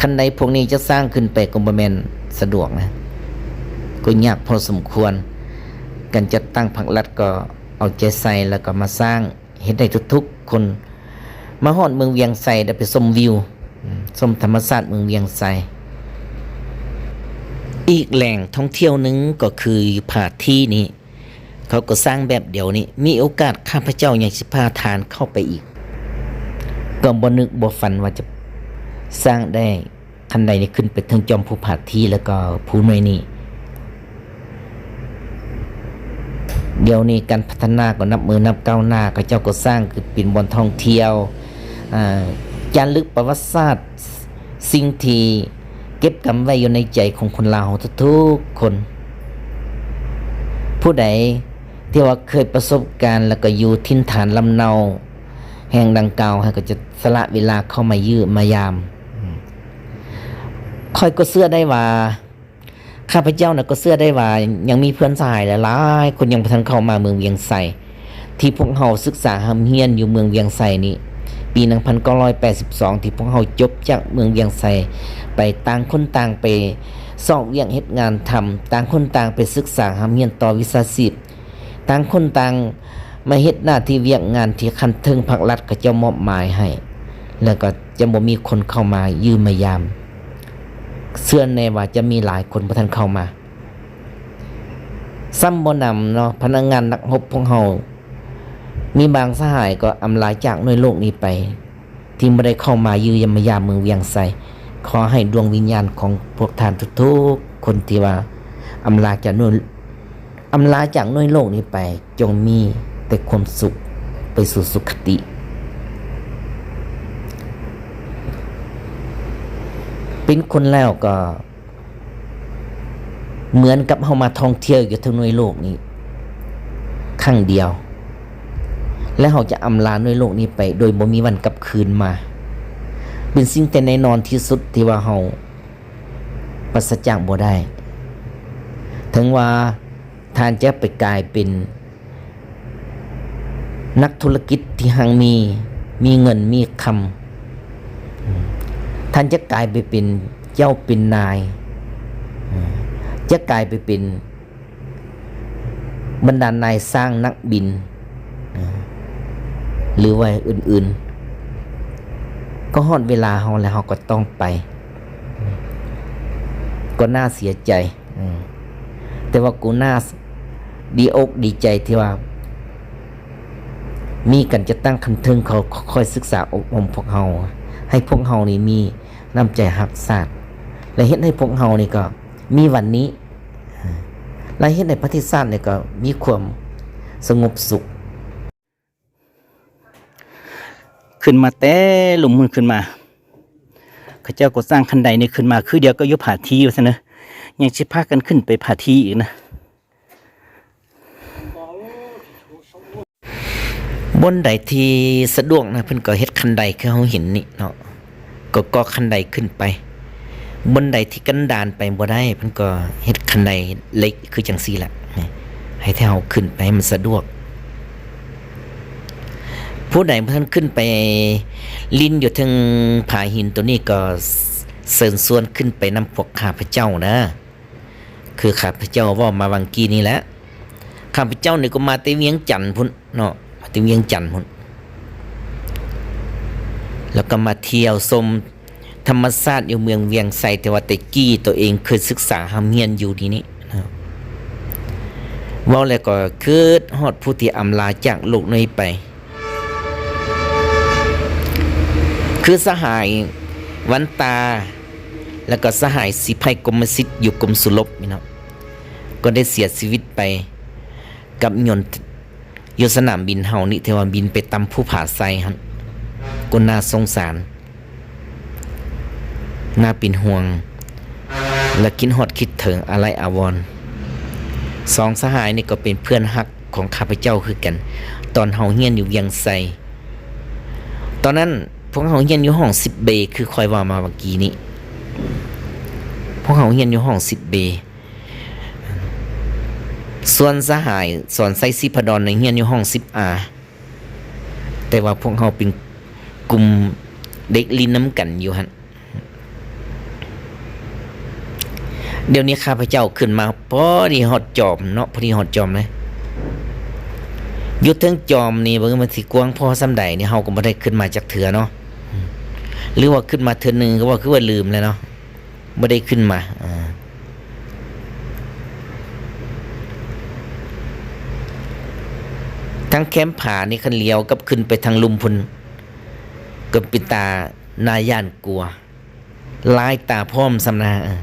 ຄັນໄດພວກນີ້ຈະສ້າງຂຶ້ນໄປກໍບໍ່ແມ່ນສະດວກນະ, ກໍຍາກພໍສົມຄວນ. ການຈັດຕັ້ງພັກລັດກໍເອົາໃຈໃສ່ ແລ້ວກໍມາສ້າງ ເຮັດໃຫ້ທຸກໆຄົນມາຮອດເມືອງວຽງໄຊ ໄດ້ໄປຊົມວິວ ຊົມທຳມະຊາດເມືອງວຽງໄຊ. ອີກແຫຼ່ງທ່ອງທ່ຽວໜຶ່ງກໍຄືຜາທີ່ນີ້ ເຂົາກໍສ້າງແບບດຽວນີ້. ມີໂອກາດຂ້າພະເຈົ້າຍັງຊິພາທ່ານເຂົ້າໄປອີກ. ກໍບໍ່ນຶກບໍ່ຝັນວ່າຈະສ້າງໄດ້ ຄັນໃດນີ້ຂຶ້ນໄປເຖິງຈອມພູຜາທີ່ ແລ້ວກໍພູໜ່ວຍນີ້. ດຽວນີ້ການພັດທະນາກໍນັບມື້ນັບກ້າວໜ້າ, ເຂົາເຈົ້າກໍສ້າງຂຶ້ນເປັນບ່ອນທ່ອງທ່ຽວ, ອາ, ຈາລຶກປະຫວັດສາດ, ສິ່ງທີ່ເກັບກຳໄວ້ຢູ່ໃນໃຈຂອງຄົນລາວເຮົາທຸກໆຄົນ. ຜູ້ໃດທີ່ວ່າເຄີຍປະສົບການ ແລ້ວກໍຢູ່ຖິ່ນຖານລຳເນົາແຫ່ງດັ່ງກ່າວ, ເຮົາກໍຈະສະຫຼະເວລາເຂົ້າມາຢ້ຽມມາຢາມ. ຂ້ອຍກໍເຊື່ອໄດ້ວ່າ ຂ້າພະເຈົ້ານະກໍເຊື່ອໄດ້ວ່າຍັງມີເພື່ອນສະຫາຍຫຼາຍໆຄົນຍັງບໍ່ທັນເຂົ້າມາເມືອງວຽງໄຊ ທີ່ພວກເຮົາສຶກສາຮ່ຳຮຽນຢູ່ເມືອງວຽງໄຊນີ້. ປີໜຶ່ງພັນເກົ້າຮ້ອຍແປດສິບສອງ ທີ່ພວກເຮົາຈົບຈາກເມືອງວຽງໄຊໄປ, ຕ່າງຄົນຕ່າງໄປຊອກວຽກເຮັດງານທຳ, ຕ່າງຄົນຕ່າງໄປສຶກສາຮ່ຳຮຽນຕໍ່ວິຊາຊີບ, ຕ່າງຄົນຕ່າງມາເຮັດໜ້າທີ່ວຽກງານທີ່ຂັ້ນເທິງພັກລັດເຂົາເຈົ້າມອບໝາຍໃຫ້, ແລ້ວກໍຈະບໍ່ມີຄົນເຂົ້າມາຢ້ຽມມາຢາມ. ເຊື່ອແນ່ວ່າຈະມີຫຼາຍຄົນບໍ່ທັນເຂົ້າມາ. ຊ້ຳບໍ່ໜຳເນາະ, ພະນັກງານນັກຮົບພວກເຮົາ ມີບາງສະຫາຍກໍອຳລາຈາກໜ່ວຍໂລກນີ້ໄປ ທີ່ບໍ່ໄດ້ເຂົ້າມາຢ້ຽມມາຢາມເມືອງວຽງໄຊ. ຂໍໃຫ້ດວງວິນຍານຂອງພວກທ່ານທຸກໆຄົນທີ່ວ່າອຳລາຈາກໜ່ວຍ ອຳລາຈາກໜ່ວຍໂລກນີ້ໄປ ຈົ່ງມີແຕ່ຄວາມສຸກໄປສູ່ສຸຄະຕິ. ເປັນຄົນແລ້ວກໍເໝືອນກັບເຮົາມາທ່ອງທ່ຽວຢູ່ເທິງໜ່ວຍໂລກນີ້ຄັ້ງດຽວ ແລະ ເຮົາຈະອຳລາໜ່ວຍໂລກນີ້ໄປໂດຍບໍ່ມີວັນກັບຄືນມາ. ເປັນສິ່ງທີ່ແນ່ນອນທີ່ສຸດທີ່ວ່າເຮົາປາສະຈາກບໍ່ໄດ້. ເຖິງວ່າທ່ານຈະໄປກາຍເປັນ ນັກທຸລະກິດທີ່ຮັ່ງມີ, ມີເງິນມີຄຳ, ທ່ານຈະກາຍໄປເປັນເຈົ້າເປັນນາຍ, ຈະກາຍໄປເປັນບັນດານາຍຊ່າງນັກບິນ ຫຼືວ່າອື່ນໆ, ກໍຮອດເວລາເຮົາແລ້ວ, ເຮົາກໍຕ້ອງໄປ, ກໍໜ້າເສຍໃຈ. ອືມ ແຕ່ວ່າກູໜ້າດີອົກດີໃຈທີ່ວ່າມີການຈັດຕັ້ງຂັ້ນເທິງ ເຂົາຄອຍສຶກສາອົບຮົມພວກເຮົາ, ໃຫ້ພວກເຮົານີ້ມີນ້ຳໃຈຮັກຊາດ ແລະ ເຮັດໃຫ້ພວກເຮົານີ້ກໍມີວັນນີ້ ແລະ ເຮັດໃຫ້ປະເທດຊາດນີ້ກໍມີຄວາມສະຫງົບສຸກ. ຂຶ້ນມາແຕ່ລຸ່ມພຸ້ນຂຶ້ນມາ, ເຂົາເຈົ້າກໍສ້າງຄັນໄດນີ້ຂຶ້ນມາ ຄືດຽວກັບຢູ່ຜາທີວ່າຊັ້ນເດີ, ຍັງຊິພາກັນຂຶ້ນໄປຜາທີອີກນະ. ບ່ອນໃດທີ່ສະດວກນະ ເພິ່ນກໍເຮັດຄັນໄດຄືເຮົາເຫັນນີ້ເນາະ. ກໍກໍ່ຄັນໄດຂຶ້ນໄປ. ບ່ອນໃດທີ່ກັນດານໄປບໍ່ໄດ້ ເພິ່ນກໍເຮັດຄັນໄດເຫຼັກຄືຈັ່ງຊີ້ລະ ໃຫ້ແຕ່ເຮົາຂຶ້ນໄປໃຫ້ມັນສະດວກ. ຜູ້ໃດບໍ່ທັນຂຶ້ນໄປຫຼິ້ນຢູ່ເທິງຜາຫີນໂຕນີ້ ກໍເຊີນຊວນຂຶ້ນໄປນຳພວກຂ້າພະເຈົ້າເດີ. ຄືຂ້າພະເຈົ້າເວົ້າມາຫວ່າງກີ້ນີ້ແຫຼະ, ຂ້າພະເຈົ້ານີ້ກໍມາແຕ່ວຽງຈັນພຸ້ນເນາະ, ມາແຕ່ວຽງຈັນພຸ້ນ ແລ້ວກໍມາທ່ຽວຊົມທຳມະຊາດຢູ່ເມືອງວຽງໄຊ ທີ່ວ່າແຕ່ກີ້ຕົວເອງເຄີຍສຶກສາຮ່ຳຮຽນຢູ່ທີ່ນີ້ເນາະ. ເວົ້າແລ້ວກໍຄິດຮອດຜູ້ທີ່ອຳລາຈາກໂລກນີ້ໄປ ຄືສະຫາຍວັນຕາ ແລ້ວກໍສະຫາຍສີໄພ ກົມມະສິດ ຢູ່ກົມສຸລົບນີ້ເນາະ, ກໍໄດ້ເສຍຊີວິດໄປກັບຍົນຢູ່ສະໜາມບິນເຮົານີ້ ທີ່ວ່າບິນໄປຕຳພູຜາໄຊຫັ້ນ. ກໍໜ້າສົງສານ. ໜ້າເປັນຫ່ວງ ແລະ ຄິດຮອດຄິດເຖິງອາໄລອາວອນ. ສອງສະຫາຍນີ້ກໍເປັນເພື່ອນຮັກຂອງຂ້າພະເຈົ້າຄືກັນ ຕອນເຮົາຮຽນຢູ່ວຽງໄຊ. ຕອນນັ້ນພວກເຮົາຮຽນຢູ່ຫ້ອງສິບເບ ຄືຂ້ອຍເວົ້າມາຫວ່າງກີ້ນີ້, ພວກເຮົາຮຽນຢູ່ຫ້ອງສິບເບ. ສ່ວນສະຫາຍສອນໄຊ ສີພະດອນ ຮຽນຢູ່ຫ້ອງສິບອາ. ແຕ່ວ່າພວກເຮົາເປັນກຸ່ມເດັກຫຼິ້ນນຳກັນຢູ່ຫັ້ນ. ດຽວນີ້ຂ້າພະເຈົ້າຂຶ້ນມາພໍດີຮອດຈອມເນາະ, ພໍດີຮອດຈອມເລີຍ. ຢູ່ເທິງຈອມນີ້ ເບິ່ງມັນຊິກວ້າງພໍສ່ຳໃດນີ້ ເຮົາກໍບໍ່ໄດ້ຂຶ້ນມາຈັກເທື່ອເນາະ, ຫຼືວ່າຂຶ້ນມາເທື່ອໜຶ່ງ ກໍວ່າຄືວ່າລືມແລ້ວເນາະ. ບໍ່ໄດ້ຂຶ້ນມາ. ອ່າ. ທາງແຄມຜານີ້ ຄັນຫຼຽວກັບຂຶ້ນໄປທາງລຸ່ມພຸ້ນ ກໍເປັນຕາໜ້າຢ້ານກົວ. ຫຼາຍຕາພ້ອມສ່ຳນະ. ເອີ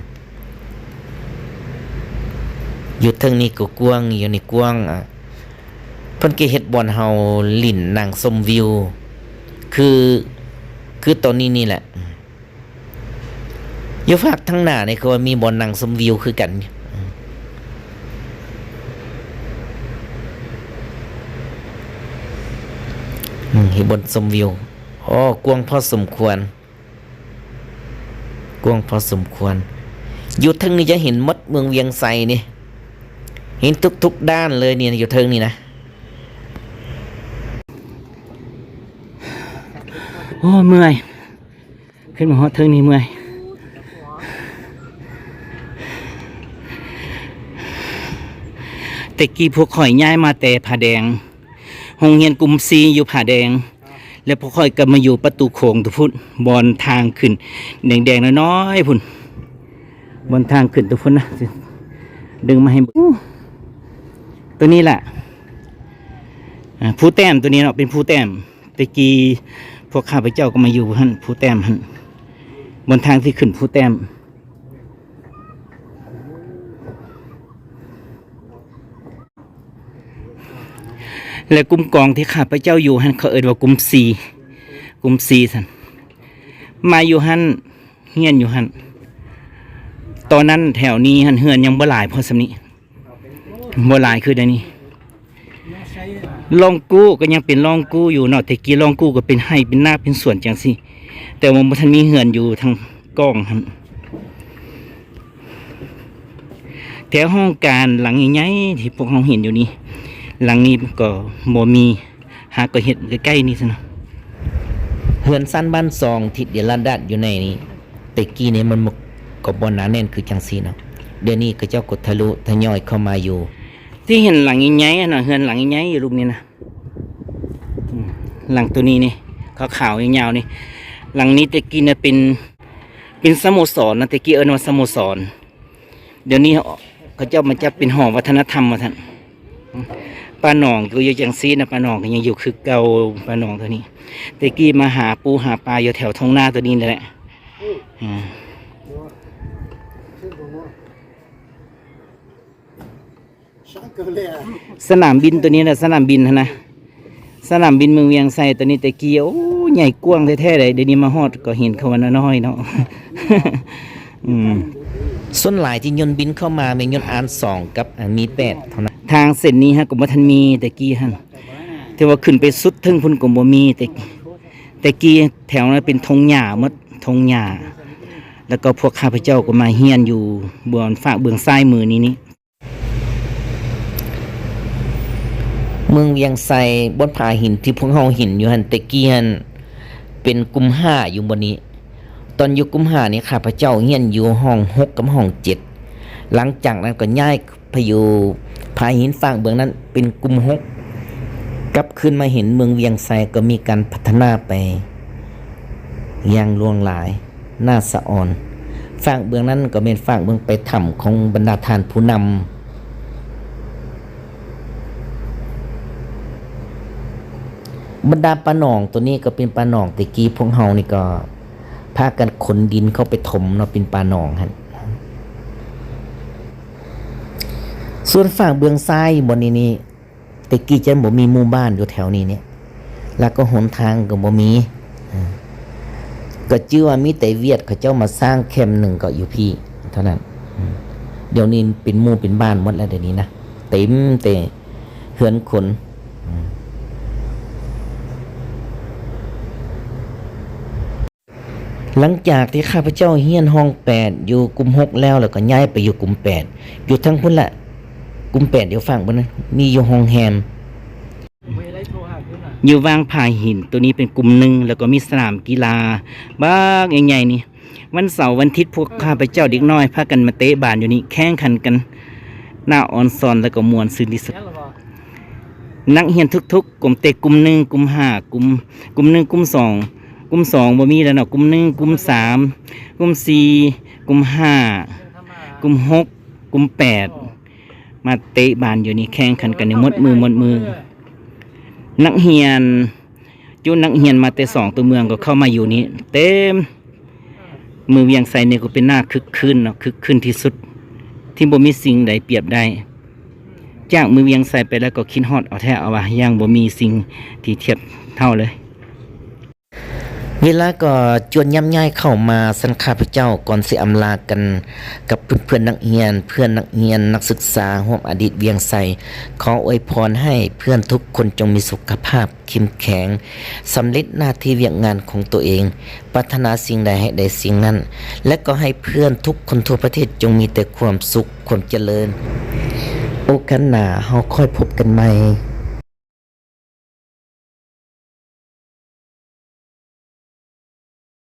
ຢູ່ເທິງນີ້ກໍກວ້າງ, ຢູ່ນີ້ກວ້າງ. ອາ ເພິ່ນກໍເຮັດບ່ອນເຮົາຫຼິ້ນນັ່ງຊົມວິວ ຄື ຄືຕອນນີ້ນີ້ແຫຼະ. ຢູ່ຟາກທາງໜ້ານີ້ ຄືວ່າມີບ່ອນນັ່ງຊົມວິວຄືກັນ. ອືມ ເຮັດບ່ອນຊົມວິວ. ໂອ້ ກວ້າງພໍສົມຄວນ. ກວ້າງພໍສົມຄວນ. ຢູ່ເທິງນີ້ຈະເຫັນໝົດເມືອງວຽງໄຊນີ້ ເຫັນທຸກໆດ້ານເລີຍນີ້ ຢູ່ເທິງນີ້ນະ. ໂອ້ ເມື່ອຍ, ຂຶ້ນມາຮອດເທິງນີ້ເມື່ອຍ. ແຕ່ກີ້ພວກຂ້ອຍຍ້າຍມາແຕ່ຜາແດງ, ໂຮງຮຽນກຸ່ມສີ່ຢູ່ຜາແດງ. ແລ້ວພວກຂ້ອຍກໍມາຢູ່ປະຕູໂຂງຕົວພຸ້ນ, ບ່ອນທາງຂຶ້ນແດງໆນ້ອຍໆພຸ້ນ, ບ່ອນທາງຂຶ້ນຕົວພຸ້ນນະ. ດຶງມາໃຫ້ເບິ່ງ. ໂອ້ ຕົວນີ້ລະ ອາ ພູແຕ້ມຕົວນີ້ເນາະ, ເປັນພູແຕ້ມ. ແຕ່ກີ້ພວກຂ້າພະເຈົ້າກໍມາຢູ່ຫັ້ນ, ພູແຕ້ມຫັ້ນ, ບ່ອນທາງທີ່ຂຶ້ນພູແຕ້ມ. ແລະ ກຸ່ມກອງທີ່ຂ້າພະເຈົ້າຢູ່ຫັ້ນ ເຂົາເອີ້ນວ່າກຸ່ມສີ່, ກຸ່ມສີ່ຊັ້ນ. ມາຢູ່ຫັ້ນ, ຮຽນຢູ່ຫັ້ນ. ຕອນນັ້ນແຖວນີ້ຫັ້ນ ເຮືອນຍັງບໍ່ຫຼາຍພໍສ່ຳນີ້, ບໍ່ຫຼາຍຄືດຽວນີ້. ລ່ອງກູ້ກໍຍັງເປັນລ່ອງກູ້ຢູ່ເນາະ, ແຕ່ກີ້ລ່ອງກູ້ກໍເປັນໄຮ່ເປັນນາເປັນສວນຈັ່ງຊີ້, ແຕ່ວ່າບໍ່ທັນມີເຮືອນຢູ່ທາງກ້ອງຫັ້ນ. ແຖວຫ້ອງການຫຼັງໃຫຍ່ໆທີ່ພວກເຮົາເຫັນຢູ່ນີ້, ຫຼັງນີ້ກໍບໍ່ມີ, ຫາກໍເຮັດໃກ້ໆນີ້ຊັ້ນນະ. ເຮືອນຊານບ້ານຊ່ອງ ທິດເດລະດາດຢູ່ໃນນີ້, ແຕ່ກີ້ນີ້ມັນກໍບໍ່ໜາແໜ້ນຄືຈັ່ງຊີ້ເນາະ, ດຽວນີ້ເຂົາເຈົ້າກໍທະລຸທະຍອຍເຂົ້າມາຢູ່. ທີ່ເຫັນຫຼັງໃຫຍ່ໆຫັ້ນນະ, ເຮືອນຫຼັງໃຫຍ່ໆຢູ່ລຸ່ມນີ້ນະ. ອືມ ຫຼັງໂຕນີ້ນີ້ ຂາວໆຍາວໆນີ້, ຫຼັງນີ້ແຕ່ກີ້ນະເປັນ ເປັນສະໂມສອນນະ, ແຕ່ກີ້ເອີ້ນວ່າສະໂມສອນ. ດຽວນີ້ເຂົາເຈົ້າມາຈັດເປັນຫໍວັດທະນະທຳວ່າຊັ້ນ. ປາໜອງກໍຢູ່ຈັ່ງຊີ້ນະ, ປາໜອງກໍຍັງຢູ່ຄືເກົ່າ, ປາໜອງໂຕນີ້. ແຕ່ກີ້ມາຫາປູຫາປາຢູ່ແຖວທົ່ງນາໂຕນີ້ແຫຼະ. ອືມ ສະໜາມບິນໂຕນີ້ນະ, ສະໜາມບິນຫັ້ນນະ, ສະໜາມບິນເມືອງວຽງໄຊໂຕນີ້ ແຕ່ກີ້ ໂອ້ ໃຫຍ່ກວ້າງແທ້ໆເດ. ດຽວນີ້ມາຮອດກໍເຫັນເຂົາວ່ານ້ອຍໆເນາະ. ອືມ ສ່ວນຫຼາຍທີ່ຍົນບິນເຂົ້າມາແມ່ນຍົນອານສອງກັບ ອາ ມີແປດເທົ່ານັ້ນ. ທາງເສັ້ນນີ້ຫາກໍບໍ່ທັນມີແຕ່ກີ້ຫັ້ນ, ແຕ່ວ່າຂຶ້ນໄປສຸດເທິງພຸ້ນກໍບໍ່ມີ. ແຕ່ ແຕ່ກີ້ແຖວນັ້ນເປັນທົ່ງຫຍ້າໝົດ, ທົ່ງຫຍ້າ. ແລ້ວກໍພວກຂ້າພະເຈົ້າກໍມາຮຽນຢູ່ບ່ອນຟາກເບື້ອງຊ້າຍມືນີ້ນີ້. ເມືອງວຽງໄຊ ບ່ອນຜາຫີນທີ່ພວກເຮົາເຫັນຢູ່ຫັ້ນ ແຕ່ກີ້ຫັ້ນເປັນກຸ່ມຫ້າຢູ່ບ່ອນນີ້. ຕອນຢູ່ກຸ່ມຫ້ານີ້ ຂ້າພະເຈົ້າຮຽນຢູ່ຫ້ອງຫົກກັບຫ້ອງເຈັດ. ຫຼັງຈາກນັ້ນກໍຍ້າຍໄປຢູ່ຜາຫີນຟາກເບື້ອງນັ້ນເປັນກຸ່ມຫົກ. ກັບຄືນມາເຫັນເມືອງວຽງໄຊກໍມີການພັດທະນາໄປຢ່າງຫຼວງຫຼາຍ. ໜ້າສະອອນ. ຟາກເບື້ອງນັ້ນກໍແມ່ນຟາກເບື້ອງໄປຖ້ຳຂອງບັນດາທ່ານຜູ້ນຳ. ບັນດາປາໜອງໂຕນີ້ກໍເປັນປາໜອງແຕ່ກີ້ພວກເຮົານີ້ກໍພາກັນຂົນດິນເຂົ້າໄປຖົມເນາະ, ເປັນປາໜອງຫັ້ນ. ສ່ວນຟາກເບື້ອງຊ້າຍບ່ອນນີ້ນີ້ ແຕ່ກີ້ຈະບໍ່ມີໝູ່ບ້ານຢູ່ແຖວນີ້ນີ້ ແລ້ວກໍຫົນທາງກໍບໍ່ມີ. ເອີ ກໍຈື່ວ່າມີແຕ່ຫວຽດເຂົາເຈົ້າມາສ້າງແຄມໜຶ່ງກໍຢູ່ພີ້ເທົ່ານັ້ນ. ດຽວນີ້ເປັນໝູ່ເປັນບ້ານໝົດແລ້ວ ດຽວນີ້ນະ ເຕັມແຕ່ເຮືອນຄົນ. ຫຼັງຈາກທີ່ຂ້າພະເຈົ້າຮຽນຫ້ອງແປດຢູ່ກຸ່ມຫົກແລ້ວ ແລ້ວກໍຍ້າຍໄປຢູ່ກຸ່ມແປດ ຢູ່ທາງພຸ້ນລະ. ກຸ່ມແປດຢູ່ຝັ່ງພຸ້ນນະ ມີຢູ່ໂຮງແຮມ. ຢູ່ຫວ່າງຜາຫີນໂຕນີ້ເປັນກຸ່ມໜຶ່ງ ແລ້ວກໍມີສະໜາມກິລາບັກໃຫຍ່ໆນີ້. ວັນເສົາວັນທິດ ພວກຂ້າພະເຈົ້າເດັກນ້ອຍພາກັນມາເຕະບານຢູ່ນີ້ ແຂ່ງຂັນກັນ ໜ້າອອນຊອນ ແລ້ວກໍມ່ວນຊື່ນທີ່ສຸດ. ນັກຮຽນທຸກໆ ກຸ່ມເຕະ ກຸ່ມໜຶ່ງ ກຸ່ມຫ້າ ກຸ່ມ ກຸ່ມໜຶ່ງ ກຸ່ມສອງ ກຸ່ມສອງບໍ່ມີແລ້ວເນາະ ກຸ່ມໜຶ່ງ ກຸ່ມສາມ ກຸ່ມສີ່ ກຸ່ມຫ້າ ກຸ່ມຫົກ ກຸ່ມແປດ ມາເຕະບານຢູ່ນີ້ ແຂ່ງຂັນກັນຢູ່ໝົດມື້ໝົດມື້. ນັກຮຽນ ຈຸນັກຮຽນມາແຕ່ສອງຕົວເມືອງກໍເຂົ້າມາຢູ່ນີ້ເຕັມ. ເມືອງວຽງໄຊນີ້ກໍເປັນໜ້າຄຶກຄື້ນເນາະ, ຄຶກຄື້ນທີ່ສຸດ ທີ່ບໍ່ມີສິ່ງໃດປຽບໄດ້. ຈາກເມືອງວຽງໄຊໄປແລ້ວກໍຄິດຮອດເອົາແທ້ເອົາວ່າ, ຍັງບໍ່ມີສິ່ງທີ່ທຽບເທົ່າເລີຍ. ເວລາກໍຈວນຍາມຍ້າຍເຂົ້າມາ, ຊັ້ນຂ້າພະເຈົ້າກ່ອນຊິອຳລາກັນກັບເພື່ອນໆນັກຮຽນ, ເພື່ອນນັກຮຽນ, ນັກສຶກສາຮ່ວມອະດີດວຽງໄຊ, ຂໍອວຍພອນໃຫ້ເພື່ອນທຸກຄົນຈົ່ງມີສຸຂະພາບເຂັ້ມແຂງ, ສຳເລັດໜ້າທີ່ວຽກງານຂອງຕົວເອງ, ປາດຖະໜາສິ່ງໃດໃຫ້ໄດ້ສິ່ງນັ້ນ, ແລະກໍໃຫ້ເພື່ອນທຸກຄົນທົ່ວປະເທດຈົ່ງມີແຕ່ຄວາມສຸກ, ຄວາມຈະເລີນ. ໂອກາດໜ້າເຮົາຄ່ອຍພົບກັນໃໝ່.